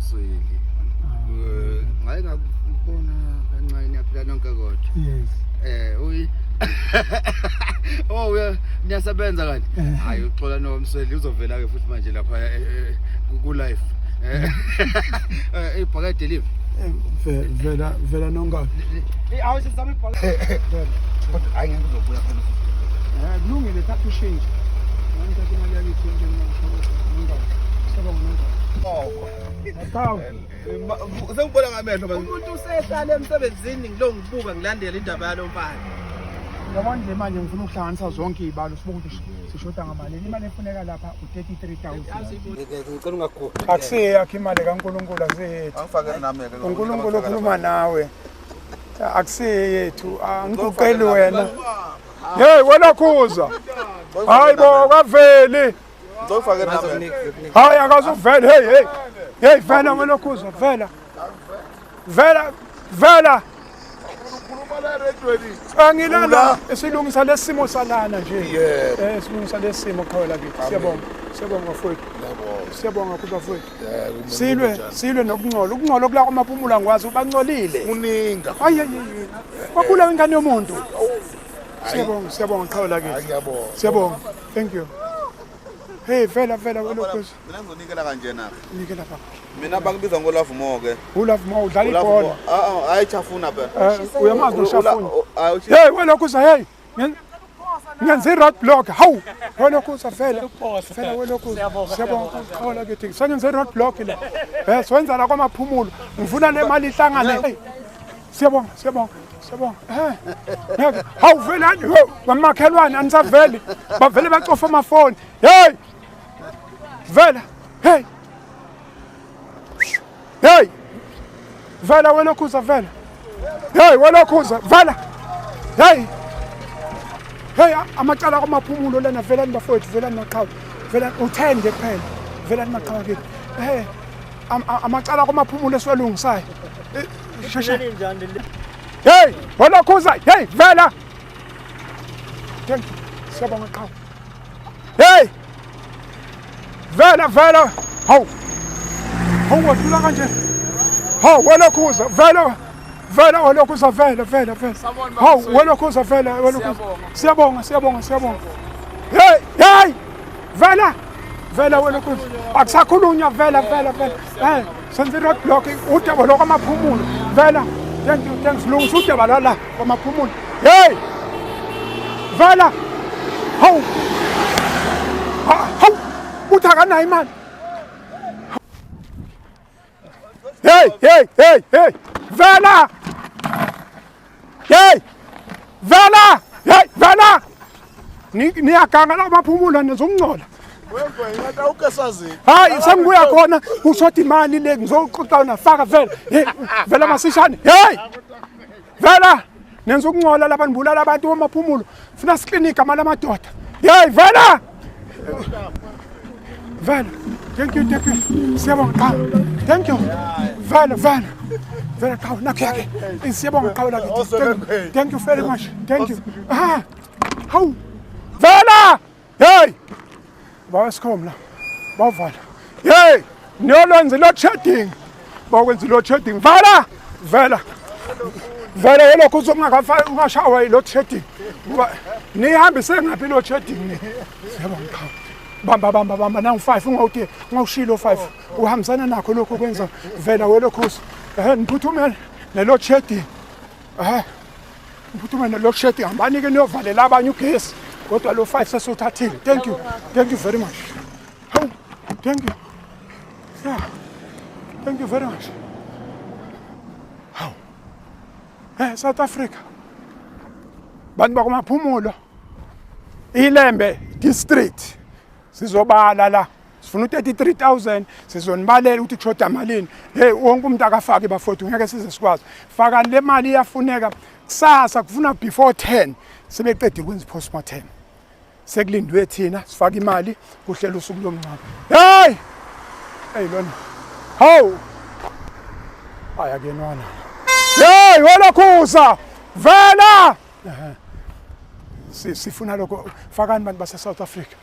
Msweli. Ngake ngakubona kancane, niyaphila nonke kodwa? Yes. Uyi Oh, niyasebenza kanti. Hayi, uXolani waMsweli uzovela ke futhi manje lapha ku live. Ibhakede live. Vela, vela nonga. Awu, sesizama ibhakede. Kodwa hayi, ngeke uzobuya phela. Kulungile, thatha ushintshe. Ngithatha imali yakithi yonke mina, ngisho nonga. Siyabonga nonga. Hawu. Sengibona ngamehlo manje. Umuntu usehlala emsebenzini, ngilo ngibuka ngilandela indaba yalo mfana. Yabona nje manje ngifuna ukuhlanganisa zonke izibalo, sibuke ukuthi sishoda ngamalini. Imali efuneka lapha u-33,000. Ngicela ungaguqi. Akusiye yakho imali kaNkulunkulu, asiyethu. Angifake nami ke. uNkulunkulu okhuluma nawe. Akusiye yethu, angiguqeli wena. Hey, welokhuza. Hayi bo, kaveli. Ngizofake nami. Hayi, akazuvela. Hey, hey. Hey, vela welokhuza, vela. Vela, vela. Ukhuluma la eradweni. Angilana, silungisa lesimo salana nje. Yebo. Silungisa lesimo qhawe kithi. Siyabonga. Siyabonga bafowethu. Siyabonga kuba bafowethu. Silwe, silwe nokungcola. Ukungcola kula kwaMaphumulo angikwazi, bangcolile. Kuninga. Hayi hayi. Kwabulawa ingane yomuntu. Siyabonga, siyabonga qhawe lakithi. Ngiyabonga. Siyabonga. Thank you. Hey, vela, vela welokhuza. Mina ngizonikela kanjena. Nikela baba. Mina bangibiza ngoLove More ke. ULove More udlala ibhola. Ah, hayi, chafuna phela. Uyamazi noShafuna. Hey, welokhuza, hey. Ngenza i-road block. Hawu, welokhuza, vela. Vela welokhuza. Siyabonga qhawe lakithi. Sengenza i-road block la. Siwenza la kwaMaphumulo. Ngifuna le mali ihlangane. Hey. Siyabonga, siyabonga. Siyabonga. Ngeke. Hawu, velani, bamakhelwane anisaveli. Bavele bacofa amafoni. Hey! Vela. Hey! Hey! Vela welokhuza, vela. Hey, welokhuza, vela. Hey! Hey, amacala kwaMaphumulo lana, velani bafowethu, velani maqhawe. Velani uthende kuphela. Velani maqhawe kithi. Hey, amacala kwaMaphumulo esiwalungisayo. Sheshe. Hey, welokhuza, hey, vela. Thank you. Siyabonga qhawe. Hey! Vela, vela. Hawu. Hawu, wadlula kanje. Hawu, welokhuza, vela. Vela welokhuza, vela, vela, vela. Hawu, welokhuza, vela, welokhuza. Siyabonga, siyabonga, siyabonga. Hey, hey! Vela. Vela welokhuza. Akusakhulunywa, vela, vela, vela. Hey, senze road block udaba lo kwaMaphumulo. Vela. Thank you, thanks. Lungisa udaba la kwaMaphumulo. Hey! Vela. Hawu. Hawu. Uthi akanayo imali. Hey, hey, hey, hey. Vela. Hey! Vela! Hey, vela! Niyaganga la Maphumulo, nizongcola. Hayi, sengibuya khona kushoda imali le, ngizoxoxa nafaka vela. Hey, vela masishane. Hey! Vela! Nenza ukungcola laba, nibulala abantu boMaphumulo. Funa sikline igama lamadoda. Hey, vela! Vela. Thank you, thank you. Siyabonga qhawe. Thank you. Vela, vela. Vela qhawe, nakho yakhe. Siyabonga qhawe lakithi. Thank you. Thank you very much. Thank you. Ah. Hawu. Vela! Hey! Bawesikhom la. Bavala. Hey! Niyolwenza load shedding. Bakwenza load shedding. Vala! Vela. Vela yelokhu uzongakafaki ungashawa i-load shedding. Ngoba nihambise ngaphi i-load shedding ni? Siyabonga qhawe. Bamba, bamba, bamba nangu 5, ungawuthi ungawushilo 5. Uhambisana nakho lokho kwenza vela welokhuza. Niphuthume ne-load shedding. Niphuthume ne-load shedding. Hambani ke niyovalela abanye ugesi. Kodwa lo 5 sesuthathile. Thank you. Thank you very much. Hawu, thank you. Yeah. Thank you very much. Hawu. South Africa. Bantu bakwaMaphumulo. Ilembe district. Sizobala la. Sifuna u-33,000, sizonibalela ukuthi kushoda malini. Hey, wonke umuntu akafake bafowethu, ngeke size sikwazi. Faka le mali, iyafuneka. Kusasa kufuna before 10 sebeqedile ukwenza i-postmortem. Sekulindwe thina sifake imali kuhlela usuku lomngcwabo. Hey! Hey lona. Hawu. Hayi, akuyenwana. Hey, welokhuza. Vela! Sifuna lokho, fakani bantu base South Africa.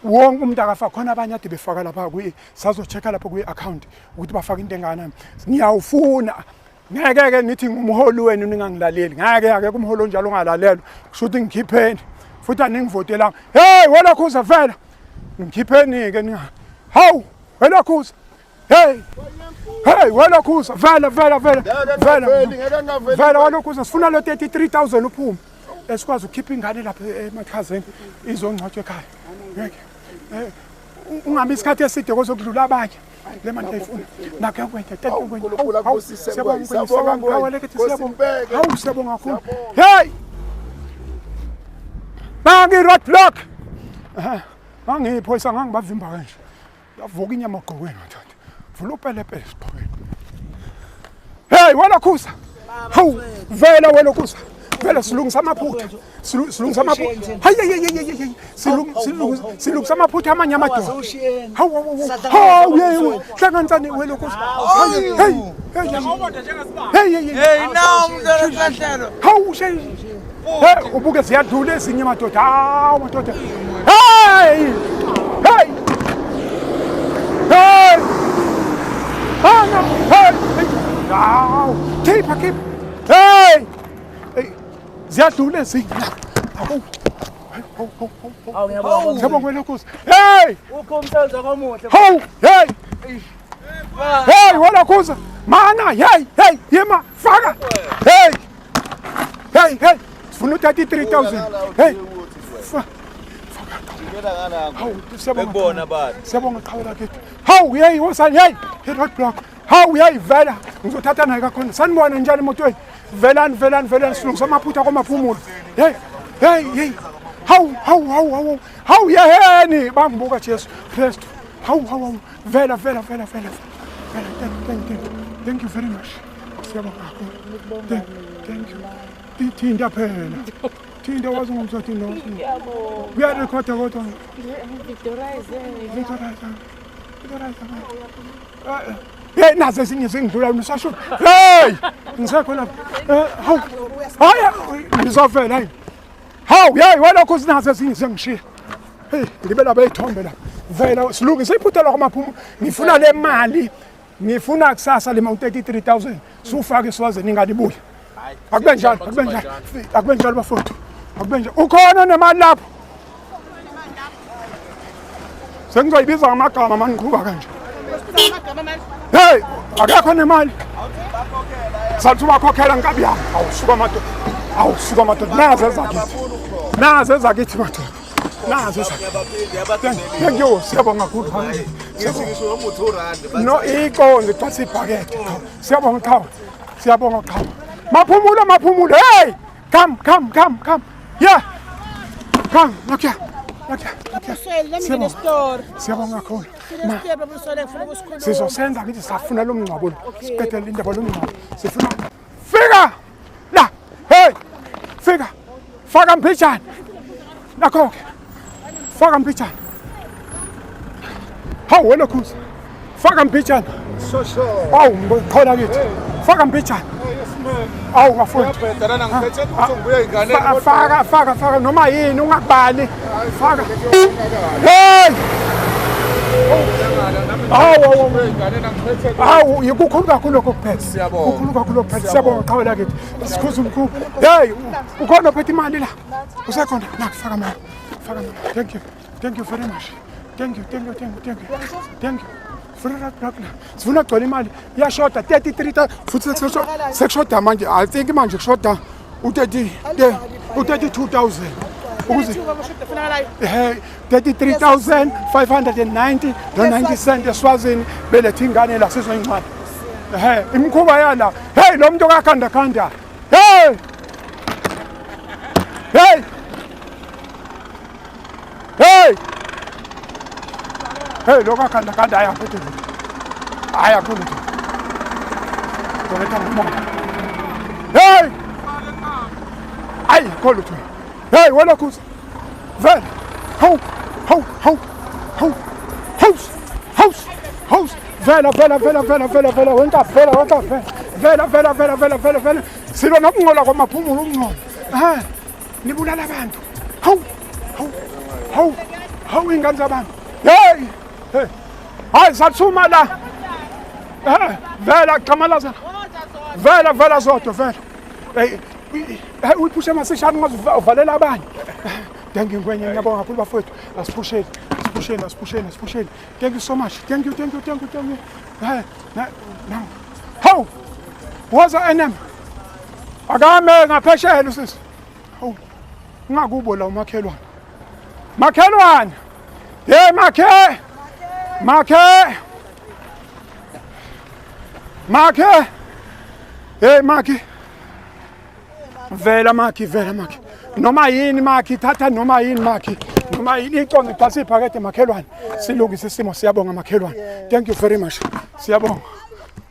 Wonke umuntu akafa khona, abanye ade befaka lapha kwi sazo-check-a lapha kwi-account ukuthi bafaka into engakanani. Ngiyawufuna. Ngeke-ke nithi ngumholi wenu ningangilaleli. Ngeke, akekho umholi onjalo ongalalelwa. Kusho ukuthi ngikhipheni futhi aningivotelanga. Hey, welokhuza vela. Ngikhipheni-ke ninga. Hawu, welokhuza. Hey! Hey, welokhuza vela vela vela. Vela. Vela welokhuza sifuna lo 33,000 uphume. Esikwazi ukukhipha ingane lapha emakhazeni izongcwatshwa ekhaya. Ngeke. Ungami isikhathi eside kozokudlula abanye. Le mali ayifuna. Nakho yakwenza tete kwenza. Siyabonga, siyabonga, siyabonga. Hawu, siyabonga kakhulu. Hey! Nangi roadblock. Eh, ngangiyiphoyisa ngangibavimba kanje. Yavuka inyama ogqokweni madoda. Vula upelepele sigqokweni. Hey, wena khuza. Hawu, vela wena khuza. Vela silungisa amaphutha. Silungisa amaphutha. Hayi hayi hayi hayi. Silungisa silungisa amaphutha amanye amadoda. Hawu hawu hawu. Hawu, hlanganisani wena khuza. Hayi hey. Hey, hey, hey, hey, now umntwana Nhlahlelo. Hawu, hey. Hey, ubuke ziyadlula ezinye madoda. Hawu madoda. Hey! Hey! Hey! Ana! Hey! Hawu, khipha khipha. Hey! Hey, ziyadlula ezinye. Hawu. Hawu, hawu, hawu. Hawu ngiyabonga. Siyabonga wena Nkosi. Hey! Ukho umsebenzi omuhle. Hawu, hey! Hey, wena Khuza. Mana, hey, hey, yema, faka. Hey! Hey, hey, sifuna u-33,000. Hey. Hawu, siyabonga. Bekubona bani. Siyabonga qhawe lakithi. Hawu, hey, wosani, hey, hey roadblock. Hawu, hey, vela. Ngizothatha naye kakhona. Sanibona njani emotweni? Velani, velani, velani silungisa amaphutha kwamaphumulo. Hey, hey, hey. Hawu, hawu, hawu, hawu. Hawu, yeheni, bangibuka Jesu Kristu. Hawu, hawu, hawu. Vela, vela, vela, vela. Vela, thank, thank, thank. Thank you very much. Siyabonga kakhulu. Thank, thank you. Thinta phela. Thinta wazi ngomthatha no. Kuyarekhoda kodwa. Victorize. Victorize. Victorize. Hey, nazo ezinye zingidlula usasho. Hey! Ngisekho lapha. Hawu. Hayi, ngizovela hayi. Hawu, hey, walokho sinazo ezinye zengishiya. Hey, ngibe lapha eyithombe lapha. Vela silungise iphutha lakho maphumu. Ngifuna le mali. Ngifuna kusasa le 33,000. Sufake eswazini ingane ibuye. Akube njalo, akube njalo. Akube njalo bafowethu. Akube njalo. Ukhona nemali lapho? Sengizoyibiza ngamagama mani ngiqhuba kanje. Hey, akekho nemali. Sathi ubakhokhela nkabi yami. Awusuka madoda. Awusuka madoda. Nazi ezakithi. Nazi ezakithi madoda. Nazi ezakithi. Thank you. Siyabonga kakhulu. No, ikonzo igcwalisa ibhakede. Siyabonga qhawe. Siyabonga qhawe. Maphumulo, maphumulo. Hey! Come, come, come, come. Yeah. Come, look here. Look here. Look here. Siyabonga. Siyabonga kakhulu. Ma. Sizosenza ngithi safuna lo mngcwabo lo. Siqedele indaba lo mngcwabo. Sifuna fika la. Hey! Fika. Faka mpitshana. Nakho ke. Faka mpitshana. Hawu wena khuza. Faka mpitshana. Awu khona kithi. Faka mpitshana. Awu ngafunda. Faka faka faka noma yini ungakubali. Faka. Hey! Awu awu yikukhulu kakhulu lokho kuphela. Kukhulu kakhulu lokho kuphela. Siyabonga qhawe lakithi. Sikhuza umkhulu. Hey, ukhona ophethe imali la. Usekhona. Nakho faka mali. Faka mali. Thank you. Thank you very much. Thank you, thank you, thank you, thank you. Thank you. Funa roadblock la. Sifuna kugcwala imali. Iyashoda 33 futhi sekushoda manje. I think manje kushoda u30 u32,000. Ukuze hey 33,590 no 90 cent eSwazini belethe ingane la sizoyincwaba. Hey, imikhuba yala. Hey, lo muntu okakhanda khanda. Hey! Hey! Hey! Hey, lo kakhanda khanda hayi akho lutho. Hayi akho lutho. Doletha ngomoya. Hey! Hayi akho lutho. Hey, wena khuza. Vele. Hawu, hawu, hawu, hawu. House, house, house. Vela, vela, vela, vela, vela, vela, wena vela, wena vela. Vela, vela, vela, vela, vela, vela. Silwa nokungcola kwamaphumulo ukungcola. Eh. Nibulala abantu. Hawu, hawu, hawu. Hawu ingane zabantu. Hey! Hey. Hayi sathuma la. Eh, vela qhamalaza. Vela vela zodwa vela. Hey, hey uyiphushe masishane ungaze uvalela abanye. Thank you Ngwenya, ngiyabonga kakhulu bafowethu. Asiphusheni, asiphusheni, asiphusheni, asiphusheni. Thank you so much. Thank you, thank you, thank you, thank you. Hey, now. Hawu! Woza NM. Akame ngaphesheya usisi. Hawu. Ungakubo la umakhelwane. Makhelwane. Hey makhe. Makhe. Makhe. Hey makhe. Vela makhi, vela makhi. Noma yini makhi, thatha noma yini makhi. Noma yini icongo igcwalisa iphakede makhelwane. Silungise isimo siyabonga makhelwane. Thank you very much. Siyabonga.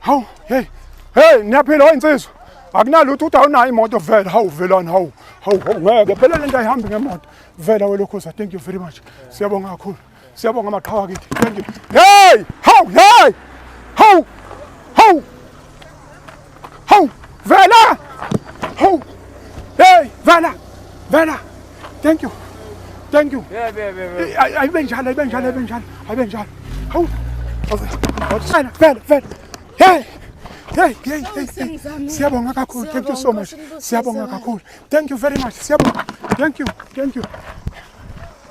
Hawu, hey. Hey, niyaphila wayinsizwa. Akunalutho ukuthi awunayo imoto vela. Hawu velani hawu. Hawu hawu ngeke phela lento ayihambi ngemoto. Vela welokhuza. Thank you very much. Siyabonga kakhulu. Siyabonga amaqhawe akithi. Thank you. Hey! Hawu, hey! Hawu! Hawu! Hawu! Vela! Hawu! Hey, vela! Vela! Thank you. Thank you. Yeah, yeah, yeah. Ayibe njalo, ayibe njalo, ayibe njalo, ayibe njalo. Hawu! Vela, vela, vela. Hey! Hey, hey, hey, hey. Siyabonga kakhulu. Thank you so much. Siyabonga kakhulu. Thank you very much. Siyabonga. Thank you. Thank you.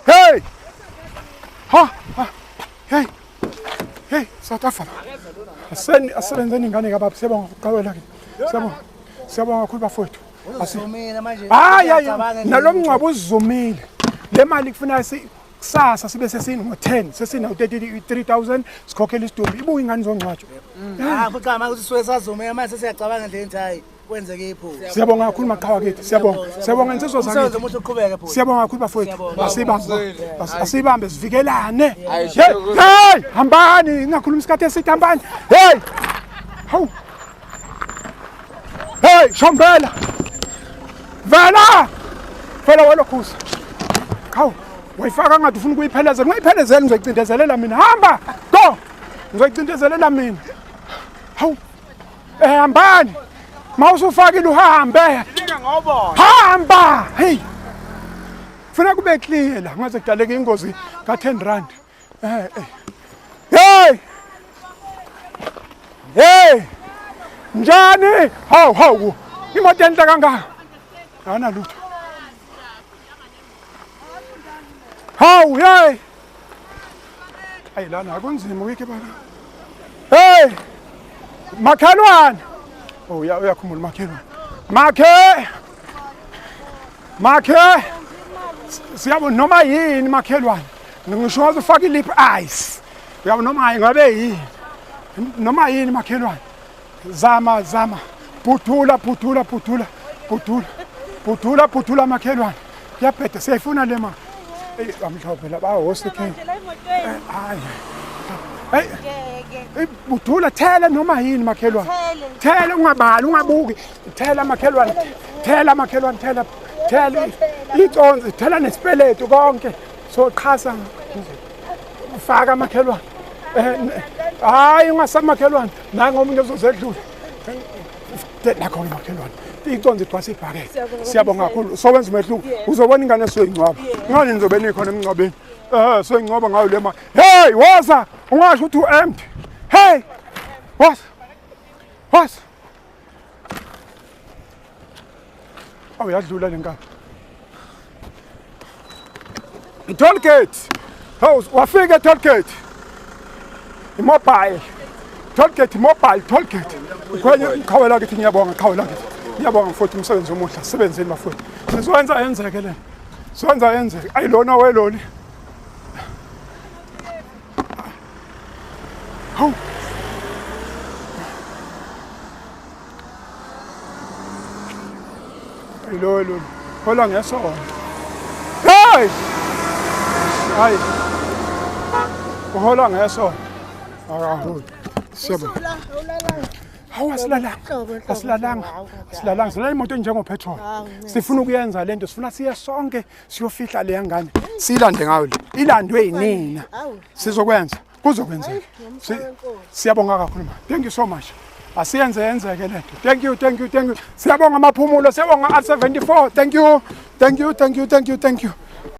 Hey! Ha! Ha! Hey! Hey, South Africa. Aseni asebenzeni ingane kababa siyabonga ukuqawela ke. Siyabonga. Siyabonga kakhulu bafowethu. Uzozumile manje. Hayi hayi nalo mngcwabo uzumile. Le mali kufuneka si kusasa sibe sesini ngo-10 sesina u-33000 sikhokhela isidumbu ibuye ingane izongcwatshwa. Ah, futhi manje ukuthi suke sazumile manje sesiyacabanga nje ukuthi hayi kwenzeke iphutha. Siyabonga kakhulu maqhawe kithi. Siyabonga. Siyabonga insizwa Umsebenzi zakithi. omuhle uqhubeke bhuti. Siyabonga kakhulu bafowethu. Siyabonga. Asibambe. Asibambe sivikelane. Hayi, Hey, hey, hambani, ningakhulumi isikhathi eside hambani. Hey! Hawu. Hey, shombela. Vela! Vela welokhuza. Hawu, wayifaka ngathi ufuna ukuyiphelezela. Ungayiphelezeli ngizoyicindezelela mina. Hamba! Go! Ngizoyicindezelela mina. Hawu. Eh hambani. Mawusufakile uhambe. Hamba! Hey. Funa kube clear la ngaze kudaleka ingozi ka 10 rand. Eh eh. Hey! Hey! Njani? Hawu hawu. Imoto enhle kangaka. Ana lutho. Hawu hey! Ayi lana akunzima wiki baba. Hey! Makhelwane. Oh uyakhumula makhelwane. Makhe! Makhe! Siyabona noma yini makhelwane. Ngisho ngaze ufake ilip ice. Uyabo noma ngabe yini. Noma yini makhelwane. Zama zama. Bhuthula bhuthula bhuthula bhuthula. Bhuthula bhuthula makhelwane. Kuyabheda siyayifuna le mali. Ey amhlophe la bahost king. Hayi. Hey. Hey buthula thela noma yini makhelwane. Thela ungabali ungabuki. Thela makhelwane. Thela makhelwane thela. Thela iconsi thela nesipeletu konke. So qhasa faka makhelwane. Hayi ungasamakhelwane nangu omunye uzozedlula. Nakho ke makhelwane. Iconsi igcwasa ibhakede. Siyabonga kakhulu. Sowenza umehluko. Uzobona ingane esoyingcwaba. Ngani nizobe nikhona emngcwabeni. Eh soyingcwaba ngayo le mali. Hey woza ungasho ukuthi u-empty. Hey! Woza. Woza. Awu yadlula le nkabi. Toll gate. Hawu wafika toll gate. Mobile. Toll gate mobile toll gate. Khwenye qhawe lakithi ngiyabonga qhawe lakithi. Ngiyabonga mfowethu umsebenzi omuhle. Sibenzeni bafowethu. Sizowenza yenzeke le. Sizowenza yenzeke. Ayilona weloli. Hawu. Ayilolo. Hola ngesona. Hey! Hayi. Uhola ngesona. Akaholi. Siyabonga. Hawu asilalanga. Asilalanga. Asilalanga. Silala imoto enjengo petrol. Sifuna ukuyenza lento, sifuna siye sonke siyofihla le ngane. Silande ngayo le. Ilandwe yinina. Sizokwenza. Kuzokwenzeka. Siyabonga kakhulu ma. Thank you so much. Asiyenze yenzeke lento. Thank you, thank you, thank you. Siyabonga Maphumulo, siyabonga R74. Thank you. Thank you, thank you, thank you, thank you.